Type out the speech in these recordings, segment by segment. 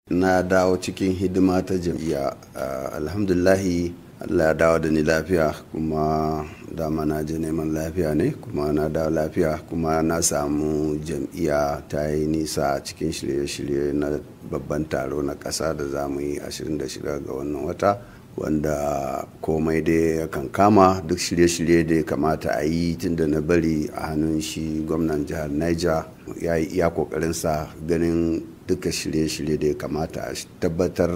Na dawo cikin hidima ta jam'iyya, alhamdulillahi, Allah ya dawo da ni lafiya. Kuma dama na je neman lafiya ne, kuma na dawo lafiya, kuma na samu jam'iyya ta yi nisa cikin shirye-shirye na babban taro na ƙasa da za mu yi 26 ga wannan wata, wanda komai dai yakan kama. Duk shirye-shirye da ya kamata a yi tun da na bari a hannun shi gwamnan jihar Niger, ya yi iya kokarinsa ganin duka shirye-shirye da ya kamata a tabbatar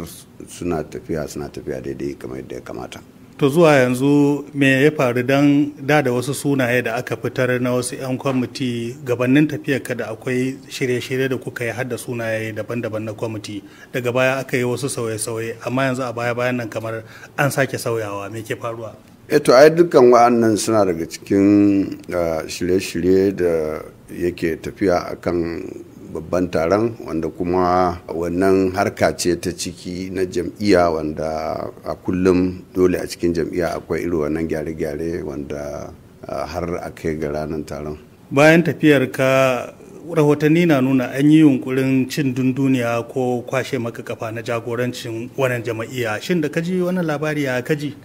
suna tafiya daidai kamar yadda ya kamata. To, zuwa yanzu me ya faru? Don da wasu sunaye da aka fitar na wasu 'yan kwamiti gabanin tafiyar ka, da akwai shirye-shirye da kuka yi har da sunaye daban-daban na kwamiti. Daga baya aka yi wasu sauye-sauye, amma yanzu a baya-bayan nan kamar an sake sauyawa. Me ke faruwa? To, ai dukkan wa'annan suna daga cikin shirye-shirye da yake tafiya akan babban taron, wanda kuma wannan harka ce ta ciki na jam'iyya, wanda a kullum dole a cikin jam'iyya akwai irin wannan gyare-gyare wanda har a kai ga ranar taron. Bayan tafiyar ka, rahotanni na nuna an yi yunkurin cin dunduniya ko kwashe maka kafa na jagorancin wannan jam'iyya. Shin da kaji wannan labari, ya kaji?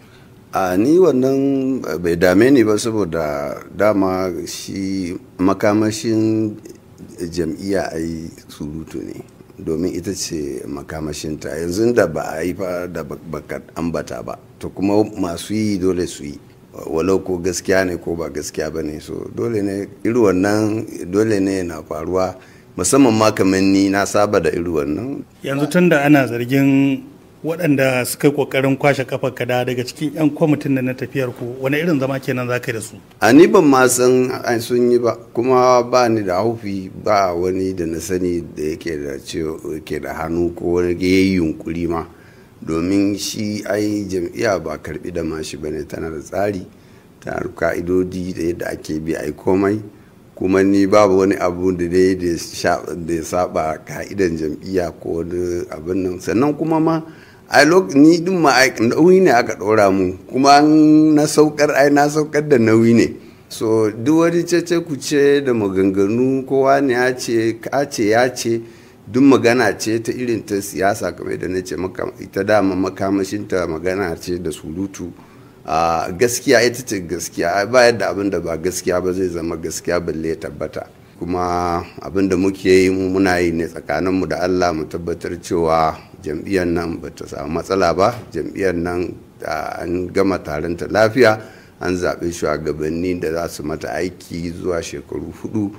A ni wannan bai dame ni ba, saboda dama shi makamashin jam'iyya ai surutu ne, domin ita ce makamashinta. Yanzu da ba a yi fa da baka ambata ba, to kuma masu yi dole su yi, walau ko gaskiya ne ko ba gaskiya ba ne. So dole ne iri wannan, dole ne na faruwa, musamman ma kamar ni na saba da iri wannan. Yanzu tun da ana zargin waɗanda suka yi ƙoƙarin kwashe kafar kada daga cikin 'yan kwamitin da na tafiyar ku, wani irin zama kenan za ka yi da su? A ni ban ma san an sun yi ba, kuma ba ni da haufi. Ba wani da na sani da yake da hannu ko wani ya yi yunkuri ma, domin shi ai jam'iyya ba karbi da mashi bane. Tana da tsari, tana da ka'idodi da yadda ake bi ai komai. Kuma ni babu wani abu da dai da ya saba ka'idan jam'iyya ko wani abin nan. Sannan kuma ma ai ni din ma nauyi ne aka ɗora mu, kuma na saukar, ai na saukar da nauyi ne. So duk wani cece kuce da maganganu, kowa ne ya ce ka ce ya ce, duk magana ce ta irin ta siyasa. Kamar yadda na ce maka, ita dama makamashinta magana ce da surutu. A gaskiya ita ce gaskiya. Ba yadda abin da ba gaskiya ba zai zama gaskiya balle ya tabbata. Kuma abin da muke yi, mu muna yi ne tsakaninmu da Allah, mu tabbatar cewa jam'iyyar nan ba ta samu matsala ba, jam'iyyar nan an gama taron ta lafiya, an zaɓi shugabanni da za su mata aiki zuwa shekaru 4,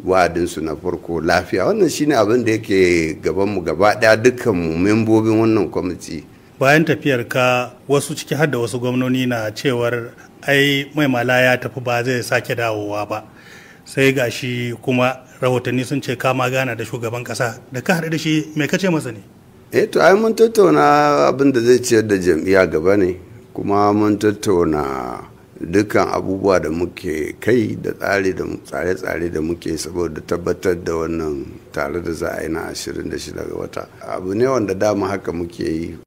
wa'adinsu na farko lafiya. Wannan shine abin da yake gabanmu gaba ɗaya, dukkanmu membobin wannan kwamiti. Bayan tafiyar ka, wasu, ciki har da wasu gwamnoni, na cewar ai Mai Mala ya tafi, ba zai sake dawowa ba. Sai gashi kuma rahotanni sun ce kama gana da shugaban kasa. Da ka haɗu da shi, mai kace masa ne? Eh, to, ai mun tattauna abin da zai ciyar da jam'iyya gaba ne, kuma mun tattauna dukkan abubuwa da muke kai da tsari da tsare-tsare da muke saboda tabbatar da wannan tare da za a yi na 26 ga wata. Abu ne wanda dama haka muke yi.